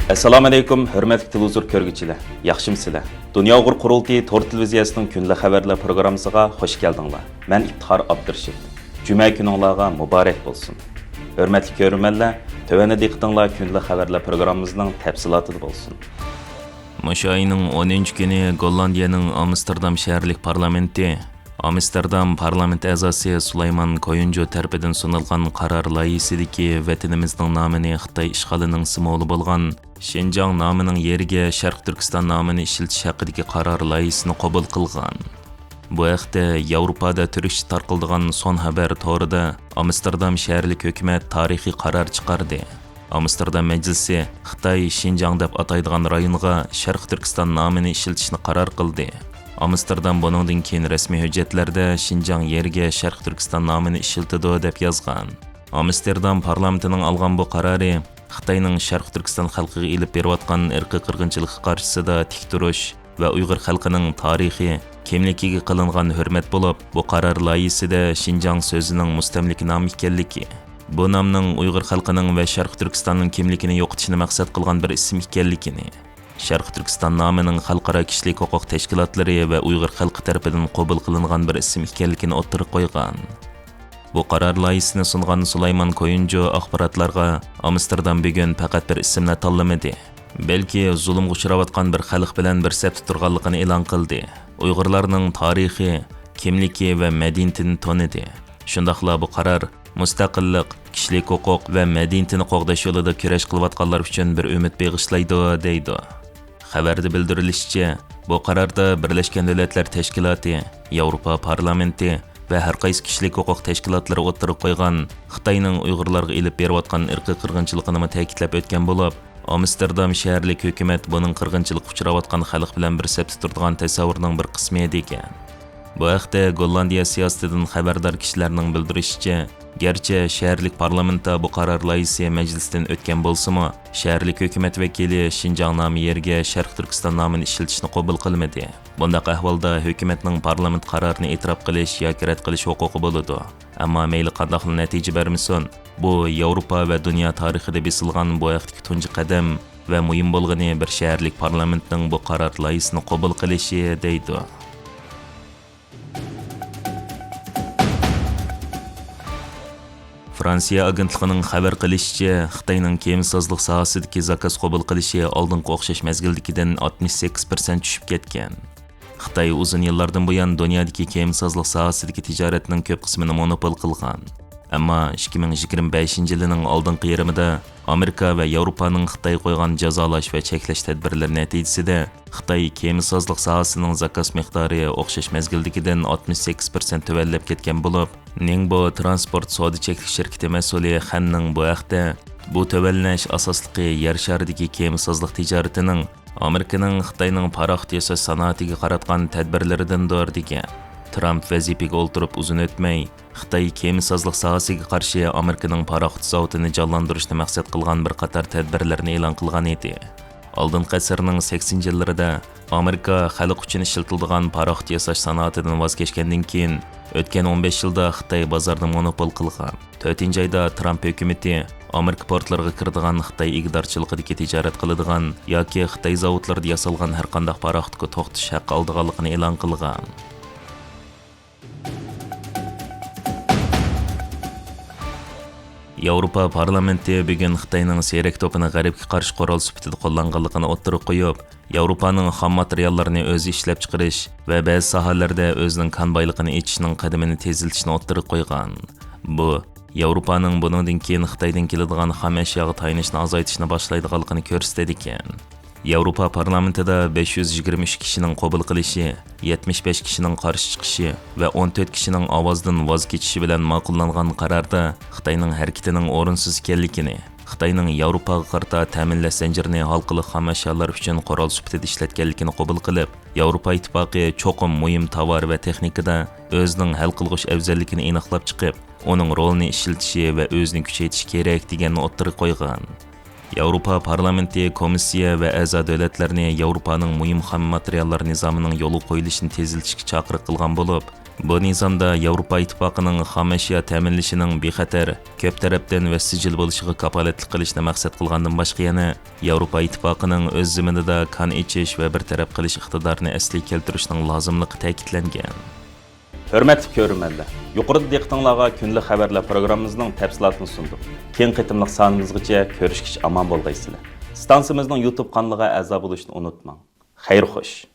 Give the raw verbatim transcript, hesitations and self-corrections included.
ئەسسالامۇئەلەيكۇم، ھۆرمەتلىك تېلېۋىزور كۆرگۈچىلەر، ياخشىمۇسىلەر؟ دۇنيا ئۇيغۇر قۇرۇلتىيى تور تېلېۋىزىيەسىنىڭ كۈندىلىك خەۋەرلەر پروگراممىسىغا خوش كەلدىڭلار. مەن ئىپتىخار ئابدۇرېشىت. جۈمە كۈنۈڭلارغا مۇبارەك بولسۇن. ھۆرمەتلىك كۆرۈرمەنلەر، تۆۋەندە دىققىتىڭلار كۈندىلىك خەۋەرلەر پروگراممىمىزنىڭ تەپسىلاتىدا بولسۇن. مۇشۇ ئاينىڭ ئونىنچى كۈنى گوللاندىيەنىڭ ئامستېردام شەھەرلىك پارلامېنتى ئامستېردام پارلامېنت ئەزاسى سۇلايمان كويۇنجو تەرىپىدىن سۇنۇلغان قارار لايىھىسىدىكى ۋەتىنىمىزنىڭ نامىنى خىتاي ئىشغالىنىڭ سىمۋولى بولغان شىنجاڭ نامىنىڭ يېرىگە شەرقىي تۈركىستان نامىنى ئىشلىتىش ھەققىدىكى قارار لايىھىسىنى قوبۇل قىلغان. بۇ ھەقتە ياۋروپادا تۈركچە تارقىلىدىغان سون خەۋەر تورىدا ئامستېردام شەھەرلىك ھۆكۈمەت تارىخىي قارار چىقاردى. ئامستېردام مەجلىسى خىتاي شىنجاڭ دەپ ئاتايدىغان رايونغا شەرقىي تۈركىستان نامىنى ئىشلىتىشنى قارار قىلدى. ئامستېردام بۇنىڭدىن كېيىن رەسمىي ھۆججەتلەردە شىنجاڭ يېرىگە شەرقىي تۈركىستان نامىنى ئىشلىتىدۇ دەپ يازغان. ئامستېردام پارلامېنتىنىڭ ئالغان بۇ قارارى خىتاينىڭ شەرقىي تۈركىستان خەلقىگە ئېلىپ بېرىۋاتقان ئىرقىي قىرغىنچىلىقى قارشىسىدا تىك تۇرۇش ۋە ئۇيغۇر خەلقىنىڭ تارىخى، كىملىكىگە قىلىنغان ھۆرمەت بولۇپ، بۇ قارار لايىھىسىدە شىنجاڭ سۆزىنىڭ مۇستەملىكە نامى ئىكەنلىكى، بۇ نامنىڭ ئۇيغۇر خەلقىنىڭ ۋە شەرقىي تۈركىستاننىڭ كىملىكىنى يوقىتىشنى مەقسەت قىلغان بىر ئىسىم ئىكەنلىكىنى، شەرقىي تۈركىستان نامىنىڭ خەلقئارا كىشىلىك ھوقۇق تەشكىلاتلىرى ۋە ئۇيغۇر خەلقى تەرىپىدىن قوبۇل قىلىنغان بىر ئىسىم ئىكەنلىكىنى ئوتتۇرىغا قويغان. بۇ قارار لايىھىسىنى سۇنغان سۇلايمان كويۇنجو ئاخباراتلارغا ئامستېردام بۈگۈن پەقەت بىر ئىسىمنى تاللىمىدى، بەلكى زۇلۇمغا ئۇچراۋاتقان بىر خەلق بىلەن بىر سەپتە تۇرغانلىقىنى ئېلان قىلدى. ئۇيغۇرلارنىڭ تارىخى، كىملىكى ۋە مەدەنىيىتىنى تونۇدى. شۇنداقلا بۇ قارار مۇستەقىللىق، كىشىلىك ھوقۇق ۋە مەدەنىيىتىنى قوغداش يولىدا كۈرەش قىلىۋاتقانلار ئۈچۈن بىر ئۈمىد بېغىشلايدۇ، دەيدۇ. خەۋەردە بىلدۈرۈلۈشىچە، بۇ قاراردا بىرلەشكەن دۆلەتلەر تەشكىلاتى، ياۋروپا پارلامېنتى ۋە ھەر قايسى كىشىلىك ھوقۇق تەشكىلاتلىرى ئوتتۇرىغا قويغان خىتاينىڭ ئۇيغۇرلارغا ئېلىپ بېرىۋاتقان ئىرقىي قىرغىنچىلىقىنىمۇ تەكىتلەپ ئۆتكەن بولۇپ، ئامستېردام شەھەرلىك ھۆكۈمەت بۇنىڭ قىرغىنچىلىققا ئۇچراۋاتقان خەلق بىلەن بىر سەپتە تۇرىدىغان تەسەۋۋۇرنىڭ بىر قىسمى ئىدىكەن. بۇ ھەقتە گوللاندىيە سىياسىتىدىن خەۋەردار كىشىلەرنىڭ بىلدۈرۈشىچە، گەرچە شەھەرلىك پارلامېنتتا بۇ قارار لايىھىسى مەجلىستىن ئۆتكەن بولسىمۇ، شەھەرلىك ھۆكۈمەت ۋەكىلى شىنجاڭ نامى يېرىگە شەرقىي تۈركىستان نامىنى ئىشلىتىشنى قوبۇل قىلمىدى. بۇنداق ئەھۋالدا ھۆكۈمەتنىڭ پارلامېنت قارارىنى ئېتىراپ قىلىش ياكى رەت قىلىش ھوقۇقى بولىدۇ. ئەمما مەيلى قانداقلا نەتىجە بەرمىسۇن، بۇ ياۋروپا ۋە دۇنيا تارىخىدا بېسىلغان بۇ ھەقتىكى تۇنجى قەدەم ۋە مۇھىم بولغىنى بىر شەھەرلىك پارلامېنتنىڭ بۇ قارار لايىھىسىنى قوبۇل قىلىشى، دەيدۇ. فرانسىيە ئاگېنتلىقىنىڭ خەۋەر قىلىشىچە، خىتاينىڭ كېمىسازلىق ساھەسىدىكى زاكاز قوبۇل قىلىشى ئالدىنقى ئوخشاش مەزگىلدىكىدىن ئاتمىش سەككىز پىرسەنت چۈشۈپ كەتكەن. خىتاي ئۇزۇن يىللاردىن بۇيان دۇنيادىكى كېمىسازلىق ساھەسىدىكى تىجارەتنىڭ كۆپ قىسمىنى مونوپول قىلغان. ئەمما ئىككى مىڭ يىگىرمە بەشىنچى يىلىنىڭ ئالدىنقى يېرىمىدا ئامېرىكا ۋە ياۋروپانىڭ خىتايغا قويغان جازالاش ۋە چەكلەش تەدبىرلىرى نەتىجىسىدە، خىتاي كېمىسازلىق ساھەسىنىڭ زاكاز مىقدارى ئوخشاش مەزگىلدىكىدىن ئاتمىش سەككىز پىرسەنت تۆۋەنلەپ كەتكەن بولۇپ، نىڭبو ترانسپورت سودا چەكلىك شىركىتى مەسئۇلى خەننىڭ بۇ ھەقتە، بۇ تۆۋەنلەش ئاساسلىقى يەر شارىدىكى كېمىسازلىق تىجارىتىنىڭ ئامېرىكىنىڭ خىتاينىڭ پاراخوت ياساش سانائىتىگە قاراتقان تەدبىرلىرىدىندۇر، دېگەن. ترامپ ۋەزىپىگە ئولتۇرۇپ ئۇزۇن ئۆتمەي، خىتاي كېمىسازلىق ساھەسىگە قارشى ئامېرىكىنىڭ پاراخوت زاۋۇتىنى جانلاندۇرۇشنى مەقسەت قىلغان بىر قاتار تەدبىرلەرنى ئېلان قىلغان ئىدى. ئالدىنقى ئەسىرنىڭ سەكسىنىنچى يىللىرىدا ئامېرىكا خەلق ئۈچۈن ئىشلىتىلىدىغان پاراخوت ياساش سانائىتىدىن ۋاز كەچكەندىن كېيىن، ئۆتكەن ئون بەش يىلدا خىتاي بازارنى مونوپول قىلغان. تۆتىنچى ئايدا ترامپ ھۆكۈمىتى ئامېرىكا پورتلىرىغا كىرىدىغان خىتاي ئىگىدارچىلىقىدىكى تىجارەت قىلىدىغان ياكى خىتاي زاۋۇتلىرىدا ياسالغان ھەرقانداق پاراخوتقا توختىتىش ھەققى ئالىدىغانلىقىنى ئېلان قىلغان. ياۋروپا پارلامېنتى بۈگۈن خىتاينىڭ سېرەك توپىنى غەربكە قارشى قورال سۈپىتىدە قوللانغانلىقىنى ئوتتۇرىغا قويۇپ، ياۋروپانىڭ خام ماتېرىياللىرىنى ئۆزى ئىشلەپچىقىرىش ۋە بەزى ساھەلەردە ئۆزىنىڭ كان بايلىقىنى ئېچىشنىڭ قەدىمىنى تېزلىتىشنى ئوتتۇرىغا قويغان. بۇ، ياۋروپانىڭ بۇنىڭدىن كېيىن خىتايدىن كېلىدىغان خام ئەشياغا تايىنىشنى ئازايتىشنى باشلايدىغانلىقىنى كۆرسىتىدىكەن. ياۋروپا پارلامېنتىدا بەش يۈز يىگىرمە ئۈچ كىشىنىڭ قوبۇل قىلىشى، يەتمىش بەش كىشىنىڭ قارشى چىقىشى ۋە ئون تۆت كىشىنىڭ ئاۋازدىن ۋاز كېچىشى بىلەن ماقۇللانغان قاراردا خىتاينىڭ ھەرىكىتىنىڭ ئورۇنسىز ئىكەنلىكىنى، خىتاينىڭ ياۋروپاغا قارىتا تەمىنلەش زەنجىرىنى ھالقىلىق خام ئەشيالار ئۈچۈن قورال سۈپىتىدە ئىشلەتكەنلىكىنى قوبۇل قىلىپ، ياۋروپا ئىتتىپاقى چوقۇم مۇھىم تاۋار ۋە تېخنىكىدا ئۆزىنىڭ ھەل قىلغۇچ ئەۋزەللىكىنى ئېنىقلاپ چىقىپ، ئۇنىڭ رولىنى ئىشلىتىشى ۋە ئۆزىنى كۈچەيتىشى كېرەك، دېگەننى ئوتتۇرىغا قويغان. ياۋروپا پارلامېنتى كومىسسىيە ۋە ئەزا دۆلەتلەرنى ياۋروپانىڭ مۇھىم خام ماتېرىياللار نىزامىنىڭ يولغا قويۇلۇشىنى تېزلىتىشكە چاقىرىق قىلغان بولۇپ، بۇ نىزامدا ياۋروپا ئىتتىپاقىنىڭ خام ئەشيا تەمىنلىشىنىڭ بىخەتەر، كۆپ تەرەپتىن ۋە سىجىل بولۇشىغا كاپالەتلىك قىلىشنى مەقسەت قىلغاندىن باشقا يەنە ياۋروپا ئىتتىپاقىنىڭ ئۆز زېمىنىدا كان ئېچىش ۋە بىر تەرەپ قىلىش ئىقتىدارىنى ئەسلىگە كەلتۈرۈشنىڭ لازىملىقى تەكىتلەنگەن. ھۆرمەتلىك كۆرۈرمەنلەر، يۇقىرىدا دىققىتىڭلارغا كۈندىلىك خەۋەرلەر پروگراممىمىزنىڭ تەپسىلاتىنى سۇندۇق. كېيىنكى قېتىملىق سانىمىزغىچە كۆرۈشكىچە ئامان بولغايسىلەر. ئىستانسىمىزنىڭ يۇتۇب قانىلىغا ئەزا بولۇشنى ئۇنتۇماڭ. خەير خوش.